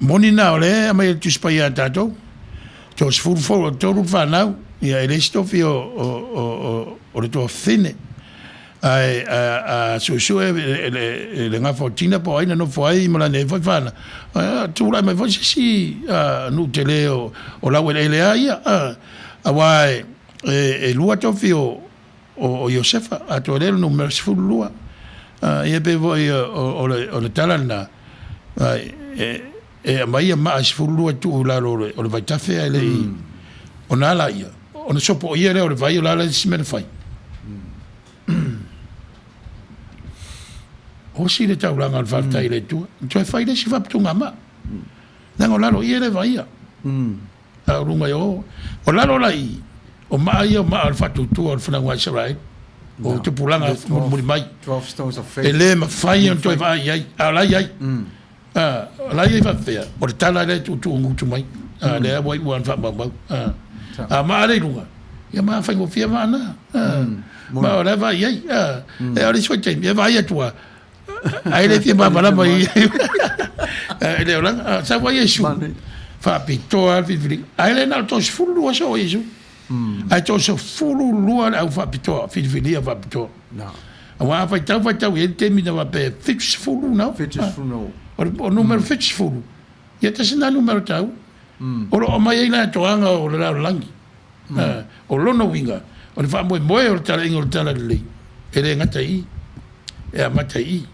Moni na o lea e aumai e le Tusi Paia a tatou, toasefulu tolu le fanau, ia e leai se tofi o le toafine. Ae a suesue e le gafa o Tina po o ai na nofo ai ma lana foi fanau, tulai mai foi se isi nuu tele o laueleele lava ia, aua e lua tofi o Iosefa, atoa ai lea o le numera 12. Ia pei foi o le tala lena, e aumai maa e 12 e tuu i lalo o le vaitafe ae le i ona a laia, ona sopoia lea o le vai, o le a le isi mea na fai? Osi le taulaga o le faafetai i le Atua, toe fai le isi faaputuga maa, leaga o lalo i i e le vaaia. A o luga i o, o lalo la i i, o maa ia o maa o le faatuatua o le fanauga a Isaraelu, o tupulaga mulimuli mai. E le mafai ona toe vaai i ai, a o la e i ai. A, o la e i ai faapefea, o le tala lea e tuutuugutu mai, a, lea ua iu lava ina faamaumau. A, a o maa lea i luga, ia ma faigofie maa na. A, ma o la e vaai i ai. A, e o le isi foi taimi, e vaai atu lava, Ae le fia malamalama i i le olaga. Sau ai Iesu, faapitoa lava le filifiliga. Ae le na o le toasefulu lua aso o Iesu. Ae toasefulu lua le au faapitoa, filifilia faapitoa. Aua a faitau faitau i ai le taimi na faapea e 70 na oo. O le numera 70, ia tasi lena numera taua. O lo o aumai ai le atoaga o le lalolagi. O lona uiga, o le faamoemoe o le talaiga o le Talalelei, e le gata i i, e amata i i.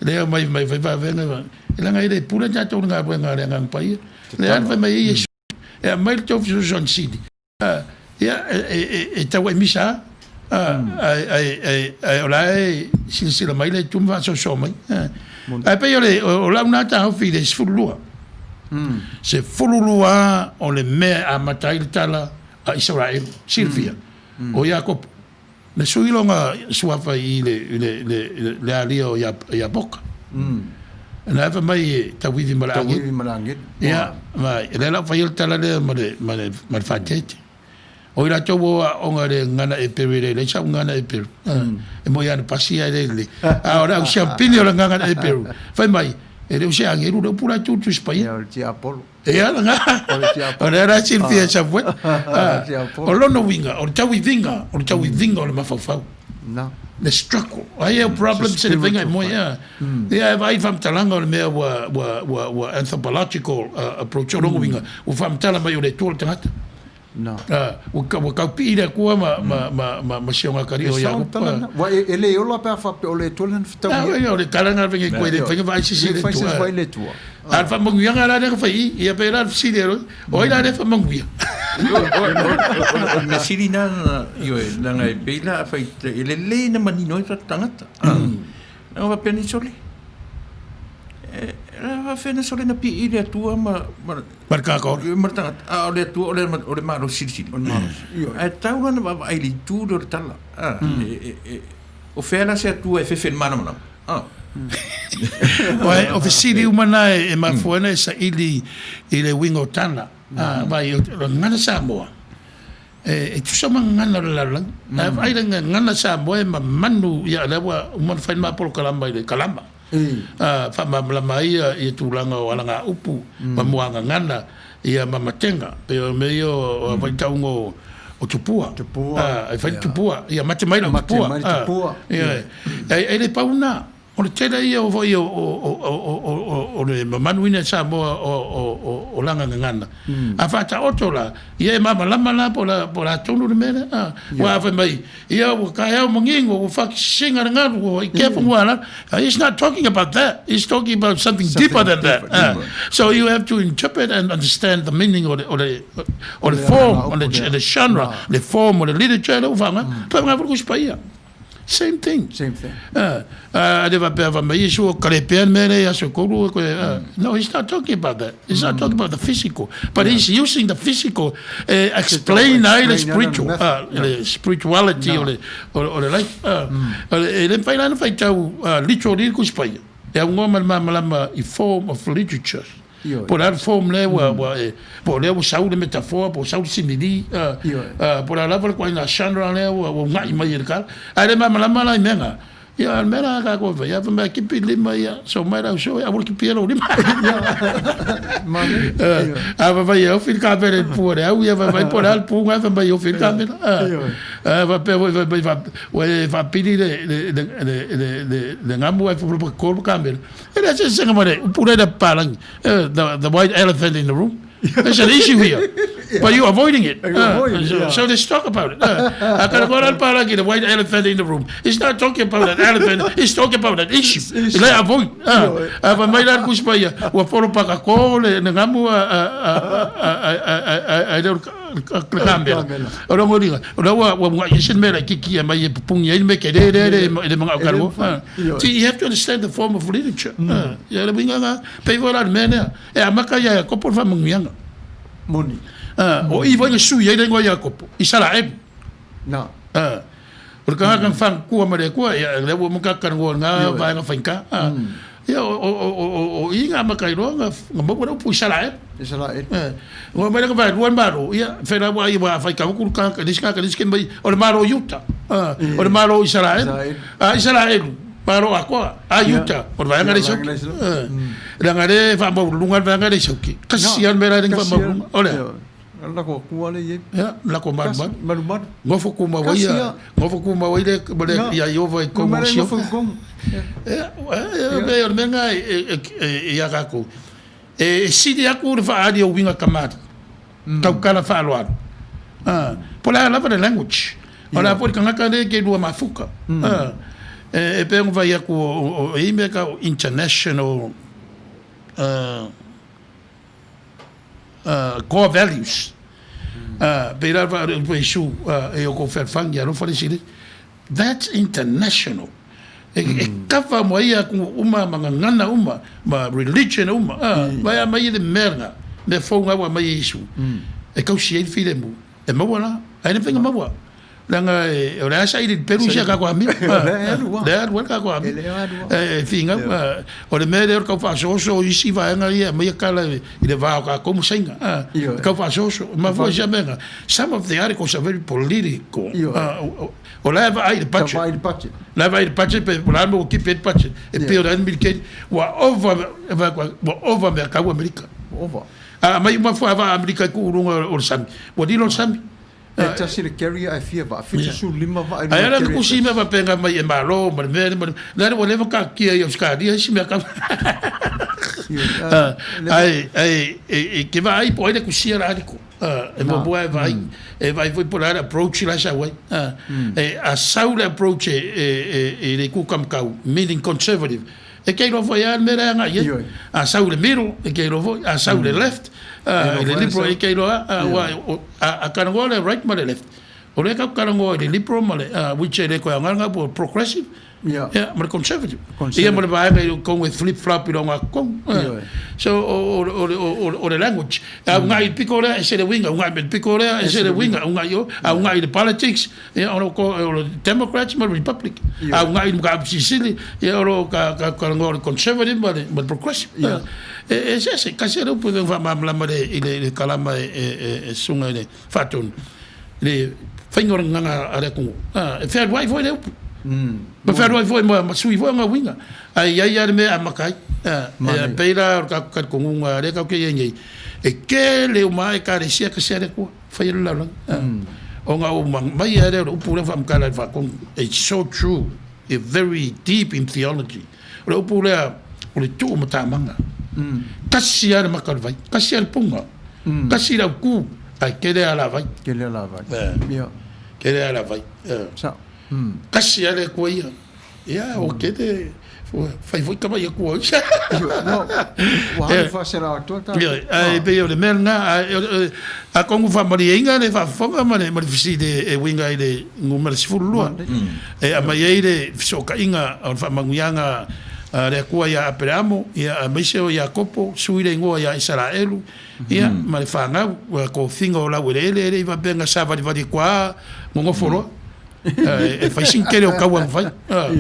Lea mai mai fai faafeaga, leaga e le pule tatou i le galuega a le Agaga Paia. Lea na fai mai ai Iesu, e aumai le tou fesoasoani sili, ia e tau ai misa ae o la e silasila mai le Atua ma faasoasoa mai. Ae pei o le o lau na taofi i le 12. 12 o le mea e amata ai le tala a Isaraelu. Silafia, o Iakopo, na sui lona suafa i le alia o Iapoka. Na fai mai e tauivi ma le agelu. Ia, ma lea la ua fai ai le tala lea ma le faateete. O i latou ua aooga i le gagana Eperu e le leai sau gagana Eperu. E moi lava na pasi ae le lelei. A o le au siampini o le gagana Eperu, fai mai, e le o se agelu le upu la e tu i le Tusi Paia. Ia, o le tiapolo. Ia, lena. O le tiapolo. O lea la e silafia e Samuel. O lona uiga, o le tauiviga, o le tauiviga o le mafaufau. Na. Le struggle. Ai e problem se le faiga e moe ia. Ia e vaai i faamatalaga o le mea ua, ua, ua, ua anthropological approach. O lona uiga, ua faamatala mai o le Atua le tagata. No. Ua taupii le Atua ma si ona atalii o Iakopo. Ua e le ola pe a faapea o le Atua lena fetaui ai. O le tala lena faiga i koe, e le mafai ona vaai se isi i le Atua. I le Atua. A o le faamanuiaga la lea na fai i i, ia pei la le fesili a Rose, o ai la lea e faamanuia? O le mea sili lena, ioe, leaga e pei la afai e lelei ona manino ai o tatou tagata. Leaga faapea nei, sole, e faapefea na sole na pii i le Atua ma Ma le tagata ola. Ma le tagata, a o le Atua o le, o le malosi silisili. O le malosi, ioe. Ae tau la na vaavaai i le itu lea o le tala. A, o fea la se Atua e fefe i le malamalama? A. Oi, o fesili uma na e mafua ai ona e saili i le uiga o tala. A, vaai, o le gagana Samoa, e tusa ma gagana o le lalolagi. Ae vaai le gagana Samoa e mamanu, ia lea ua uma ona fai le ma polokalama i le kalama. Faamalamalama ai ia tulaga o alagaupu ma muagagana ia ma matega pei o mea ia o vaitauga o tupua e fai le tupua ia mate mai lau tupua e le pau lena o le tele ia o foi o le mamaluina e Samoa o lana gagana a faataoto la ia e malamalama la po o le a tonu le mea lea aua a fai mai Ia ua taeao manino, ua fatisina le galu, ua ikea fanua ala. He's not talking about that. He's talking about something, something deeper than that. So you have to interpret and understand the meaning o le, o le, o le form, o le, le genre, le form o le literature lea ua faaaoga. Faaaoga foi le Tusi Paia. Same thing. Same thing. A le faapea fai mai Iesu o kalepea le mea lea i aso e tolu. No, he's not talking about that. He's not talking about the physical, but he's using the physical e explain ai le spiritual, le spirituality o le, o le life. E le mafai la ona faitau literally le Tusi Paia. E aunoa ma le malamalama i form of literature. Po o le a le form lea ua, ua e, po o lea ua sau le metaphor, po o sau le simile, po o le a lava le ituaiga genre lea ua una'i mai e le tala. Ae le malamalama la i mea na. Ia, a o le mea la a kākou e fai, a fai mai, kipi lima ia, so mai le auso, aua le kipia lou lima. A fai mai e ofi le kamera i le pu a le au, ia fai mai po o le a le pu lena fai mai e ofi ai le kamera. A faapea foi fai mai ua e faapili le le gamu ae fofolo le kamera. E leai se eseesega ma le upu lea i le papalagi, the white elephant in the room. There's an issue here, but you're avoiding it. So let's talk about it. A kana koa la le palagi, the white elephant in the room. He's not talking about an elephant, he's talking about an issue. E le avoid. A fai mai la le Tusi Paia, ua folo pakako le gamu a le o le kamera. O lona uiga, o la ua ua'i ese le mea laitiiti e aumai e pupugi ai le mea tele lea e le manao talanoa. See, you have to understand the form of literature. Ia le uiga lena, pei foi la o le mea lea. E amata ia Iakopo le faamanuiaga. Moni. O i foi na sui ai le igoa Iakopo, Isaraelu. Na. O le tagata na fanatua ma le Atua, ia, lea ua uma tatou talanoa i lena vaega faigata. Ia, o i na amata ai loa na maua le upu Isaraelu. Isaraelu. Ona omai lea na vaelua le Malo, ia, felauai aua a faitau atu le tagata i le isi tagata i le isi taimi mai, o le Malo o Iuta, o le Malo o Isaraelu. A Isaraelu, Malo atoa, a Iuta, o le vaega lea i Saute. Leaga o lea e faamaualuluga le vaega lea i Saute. Tasi lava le mea la e le faamaualuluga. O le a? Lako atua lea i ai. Ia, lako malumalu. Malumalu. Nofo tumau ai ia, nofo tumau ai le ia Ieova i totonu o Siona. Ia, o le mea lena ia tatou, e sili atu le faaali o uiga kamali'i, tautala faaaloalo, po o le a lava le language. O le a foi le tagata lea e te lua mafuta. E pei ona fai atu, e i ai mea e tau international core values. Pei la le upu a Iesu, e outou fealofani, alofa le isi i le isi. That's international. E cover uma ai atunuu uma ma gagana uma ma religion uma. Vai aumai le mea lena, mea fou lena ua aumai e Iesu e tausi ai le filemu. E maua la, ae le mafai ona maua. Leaga o le a saili i le pelu isi a tatou amio. O lea e alu ai le tatou amio. E finau, o le mea lea o le tau faasoaso o isi vaega ia e aumaia tala i le va o tatou ma Saina. E tau faasoaso. E mafua i sea mea na, some of the articles are very political. O la e vaai i le budget. O la e vaai i le budget pe o le a le mea ua tipi ai le budget. E pei o le Amerika, ua ova, ua ova mea tau Amerika. Ua ova. A aumai uma fuavaa Amerika e tuu i luga o le sami, ua lilo le sami. E tasi le carrier ae fia vaa, 75 vaa i luga o le carrier. Ai ala na tusi mea faapena mai e malo ma le mea lea ma le mea lea ua leva taatia i Ausetalia isi mea kau. Ae e te vaai po o ai le tusia la aliko. E muamua e vaai, e vaai foi po o le a le approach la e sau ai. A sau le approach e le itu kamakau, meaning conservative, E te iloa foi lava le mea la e agai i ai. A sau i le middle, e te iloa foi. A sau i le left, i le liberal, e te iloa lava. Aua a talanoa le right ma le left, o lea tatou te talanoa i le liberal ma le, which e le toe aoga lena po o progressive, ia, ma le conservative. Ia ma le vaega i totonu e flip flop i le ogatotonu. So, o le language. A uunai i le pito lea, ese le uiga, uunai mai le pito lea, ese le uiga, uunai i o, a uunai i le politics, Ia, o lo o le Democrats ma le Republic. A uunai i le mataupu silisili, ia o lo o talanoa o le Conservative ma le Progressive. Ia. E eseese, tasi lava le upu e faamalamalama i le kalama e susuga i le Faatonu, i le faiga o le gagana a le atunuu. E fealuai foi le upu. Ma fealuai foi ma sui foi ona uiga. Ae i ai lava le mea e amata ai. E pei la o le tatou talitonuga lea tatou te i ai nei, e tele uma lava Ekalesia tasi lava le Atua. Fai le lalolagi. Ona ou mai lava lea o le upu lea faamatala i le faatonu. It's so true. It's very deep in theology. O le upu lea, o le tuu matamaga. Tasi lava le mata o le vai, tasi lava le puga, tasi le autu, ae tele alavai. Tele alavai. Ia. Tele alavai. Sao. Tasi lava le Atua ia. Ia, ua tele, ua fai foi tama i Atua o isi. Ua alu faasela atoa tatou. Ioe, ae pei o le mea lena, atonu faamalieina le faafofoga ma le fesili e uiga i le numera 12, e aumai ai le fesootaiga o le faamanuiaga a le Atua ia Aperamo, ia aemaise o Iakopo, sui le igoa ia Isaraelu, ia ma le fanau, ua tofiga o laueleele, e le i faapea na savalivali atu lava nonofo loa. E fai sina tele o taua na fai.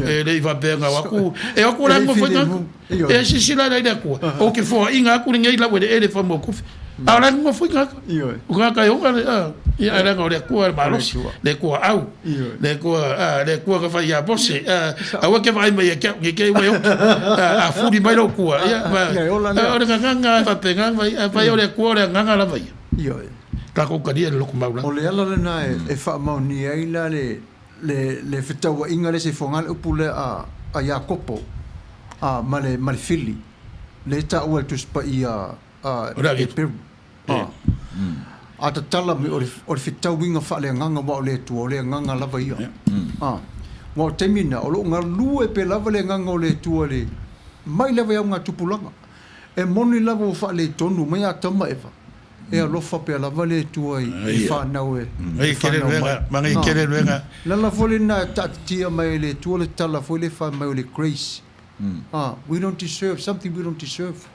E le i faapea na o atu, e o atu la nofo i tagata. E silasila la i le Atua, ou te foaiina atu lenei laueleele faamotufi. A o le agoga foi tagata. O tagata e oga le, ia, ae leaga o le Atua e malosi, le Atua au, le Atua, le Atua na fai ia Mose, aua e te vaai mai ia te au, ne i te i ua e oti. A fuli mai lou tua, ia, o le gagana e faapena, afai o le Atua o le agaga lava ia. Tatou talia le loto maualalo. O le ala lena e faamaonia ai la le le fetauaiga lea se i foaga le upu lea a Iakopo ma le Fili, lea e taua e le Tusi Paia a Heperu. A tatala mai o le fetauiga faaleagaga aua o le Atua, o le agaga lava ia. Aua o le taimi lena, o lo o galue pea lava le agaga o le Atua i le mai lava i augatupulaga. E moni lava ua faaletonu mai Atama ma Eva, e alofa pea lava le Atua i fanau e fanau mai. O le ala foi lena e taatitia mai ai e le Atua le tala foi lea e fai mai o le grace. We don't deserve something we don't deserve.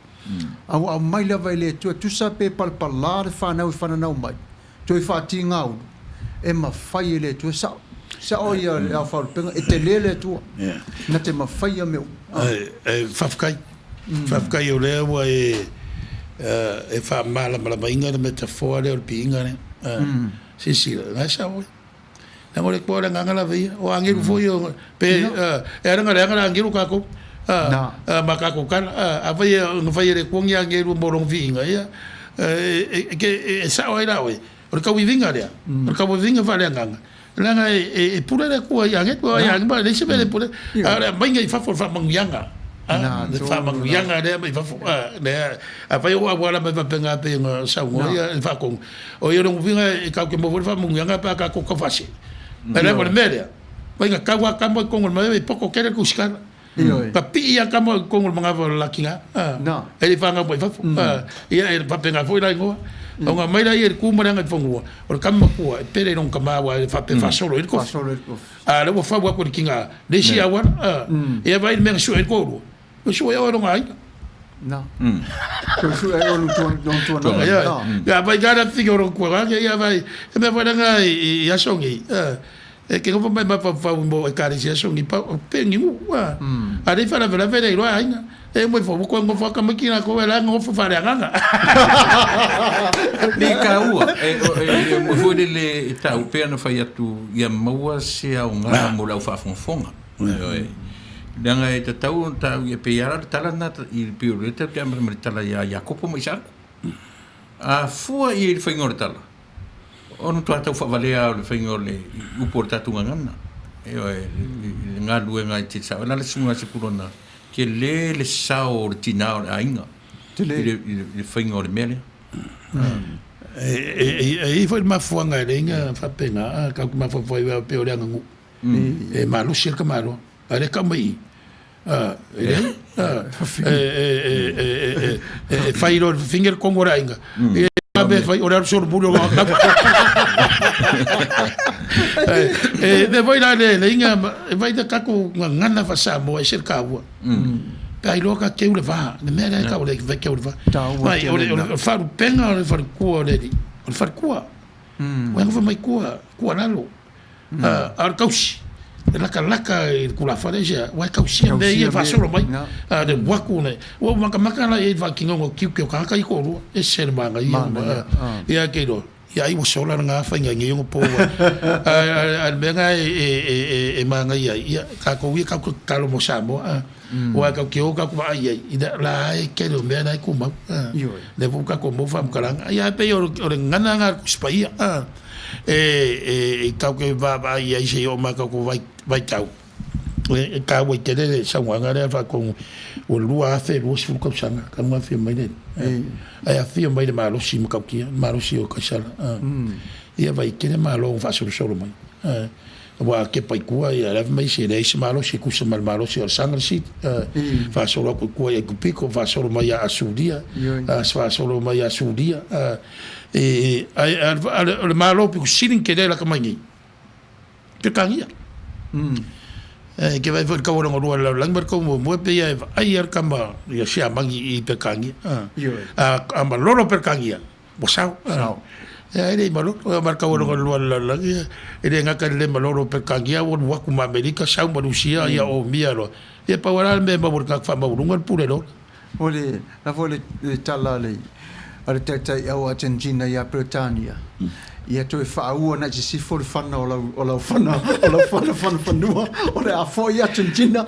A ua aumai lava e le Atua, tusa pe palapala le fanau e fananau mai, toe faatigaulu, e mafai e le Atua. Sao, sao ia le Ao Faalupega, e tele le Atua, na te mafaia mea uma. E faafetai, faafetai o lea ua e e faamalamalamaina le metafoa lea o le piiga lea. Silasila, o la e sao oe. Leaga o le Atua o le agaga lava ia. O agelu foi o, pe, e ala ona leaga le agelu tatou, ma tatou tala. Afai na fai e le Atua ni agelu mo lona viiga, ia, e sao ai la oe, o le tauiviga lea, o le tauiviga faaleagaga, leaga e pule le Atua i agelu, ai agelu, e leai se mea e le pule ai, a o le aumaiga i fafo o le faamanuiaga, le faamanuiaga lea e aumai i fafo, lea, afai o auala mai faapena pei ona saunoa ia le faatonu, O ia lona uiga e tatou te maua foi le faamanuiaga pe a tatou tau faasee. Ae leaga o le mea lea, vaai na tau lava tama i totonu o le manava e poto tele le tusitala. Na pii lava tama i totonu o le manava o le latina, e le i fanau mai fafo. Ia e faapena foi la igoa. Ona aumai laia i le tu ma le agaifanua, o le tama matua e pele i lona tama aua e faapea e faasolo i ai le tofi. A o lea ua fau atu e le tina le isi auala. Ia vaai i le mea na sue ai le toalua. Ua sue oe lona aiga. Na. Toe sue ai oe lona tuanaga. Na. Ia vai gara fiki o lona tuanaga, ia vai. E mea foi lena i aso nei, e ke nofo mai mafaufau mo ekalesia aso nei, pau, pe niu, a lei faalavelave le iloa e aiga. E uma ifo, ua toe nofo atu tamaiti latou e la e nofo faaleagaga. Me taua, e foi lele e tau pea ona fai atu ia maua se aoga mo le au faafogafoga. Ioe. Leaga e tatau ona tau ia pei lava le tala lena i le pei o lea tatou te amata mai le tala ia Iakopo ma Isaako. A fua ia i le faiga o le tala, ona matua tau faavalea lava o le faiga o le upu o le tatou gagana. Ioe, i le galuega e te sao. O le a le susuga a Sepulona, tele le sao o le tina o le aiga i le faiga o le mea lea. E i ai foi le mafuaaga e leai na faapena, tatou te mafaufau ai pei o le aganuu. E malosi le tamaloa, a o lea e tau mai i i, e leai, e fai loa e le fafine le tonu o le aiga, ia a mea e fai, o le alu solomuli o lona tama. E mea foi la le leiga, e vaai le tatou gagana faa-Samoa e ese le taua. Pe a iloa ka teu le va, le mea lea e tau o le teu le va. Mai, o le faalupega o le faletua o le alii, o le faletua. Ua nofo mai tua, tua lalo. A o le tausi, e latalata i le tulafale aisea, ua e tausia mea ia e faasolo mai. A le alu atu, ua ou matamata la i ai i le faatinoga o tiute o tagata ia e toalua, e ese le manaia. Ia te iloa, ia ai ua sola lena faiga i nei ono po. A o le mea lena e manaia ai, ia tatou ia tatou te tatalo mo Samoa. Aua tatou te o tatou vaai i ai, i la e tele o mea la e tumau. Lea foi ua tatou maua faamatalaga. Ia ae pei o le gagana lena a le Tusi Paia, e tatou te vaavaai i ai seia oo mai i tatou vaitau, e taua tele le saunoaga lea faatonu ua 2020 tausaga talu ona afio mai le Alii, ae afio mai i le malosi matautia, le malosi o Kaisara. Ia vaai tele Malo na faasolosolo mai. Aua a kepa i tua, ia le ave mai isi, e leai se malosi e tusa ma le malosi o Alesana le Sili. Faasolo atu i tua i Aikupito, faasolo mai ia Asuria, faasolo mai ia Suria. Ae o le Malo pito sili ona tele lata mai nei, Peretania. E ke vaai foi i le tau o lona lua o le lalolagi ma le tau muamua, e pei lava e vaai lava le tama ia Siamani i Peretania. A malolo Peretania, Ua sao. Sao. Ia, e le i malolo. Ma le taualoga lua le lalolagi, e le gata i le le malolo o Peretania, ua alu atu ma Amerika, sau ma Rusia, ia omia loa. Ia, pau lava la le mea e maua e le tagata faamaualuga, o le pule lola. O le la foi le tala a le a le Taitaiau o Argentina ia Peretania, ia toe faaua agai sisifo le fana o lau, o lau fana, o lau fana fanafanua, o le a foi Argentina.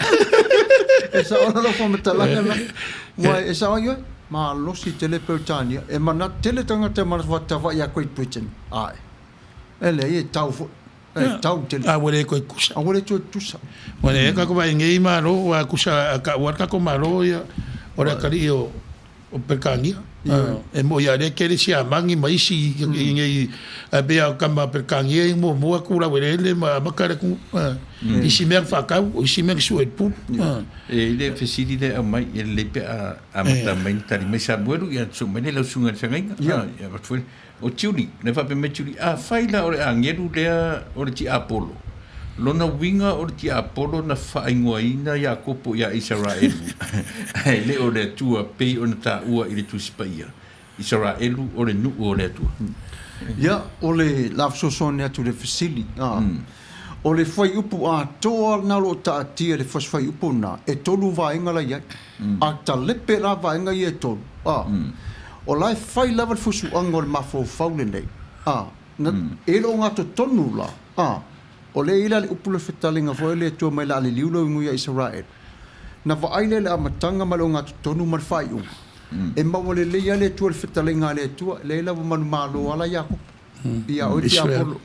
E sao la lau faamatalaga lena. Aua e sao ai oe, malosi tele Peretania, e manatu, tele tagata e manatu faatava'i ia Great Britain. Ae, e leai e tau foi. E tau tele. A ua le toe tusa. A ua le toe tusa. Ua le tatou vaai nei Malo, ua tusa a taua le tatou Malo ia, o le atalii o Peretania. E moi lava lea e tele Siamani ma isi i nei, ae pei lava o tama Peretania ia muamua tu laueleele ma amata le atunuu. Isi mea na faatau, o isi mea na sue i le pulu. E i ai le fesili lea e aumai, e lelei pe a amata mai ona tali mai Samuelu, ia sue mai lea i lau susuga i le feagaiga. Ia avatu foi. O Tiuli, na faapea mai Tiuli, Afai la o le agelu lea o le tiapolo, lona uiga o le tiapolo na faaigoaina Iakopo ia Isaraelu, ae le o le Atua, pei ona taua i le Tusi Paia, Isaraelu o le nuu o le Atua. Ia, o le la fesoasoani atu i le fesili, a, o le fuaiupu atoa lena o lo o taatia i le fasi fuaiupu lena, e tolu vaega la i ai. A talepe la vaega ia e tolu, a, o la e fai lava le fusuaga o le mafaufau lenei, a, na, e le o gatotonu la, a, o lea e i ai la le upu le fetalega foi lea e tua mai la a liliu lou igoa ia Isaraelu. Na vaai lea i le amataga ma le ogatotonu ma le faaiuga. E maua lelei lava le Atua i le fetalega a le Atua, leai la ua manumalo lava la Iakopo. Ia oe tiapolo.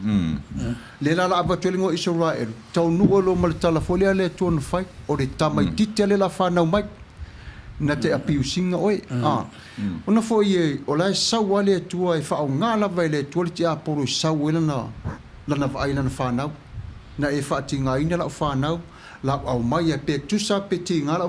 Lea la la avatu ai le igoa Isaraelu, taunuu ai loa ma le tala foi lea a le Atua na fai, o le tamaitiiti a lea la fanau mai, na te apiusiga oe. A, ona foi e, o la e sau lava le Atua e faaaoga lava e le Atua le tiapolo e sau ai lana, lana vaai i lana fanau. Na e faatigaina lau fanau, lau aumai ai pe tusa pe tiga lau.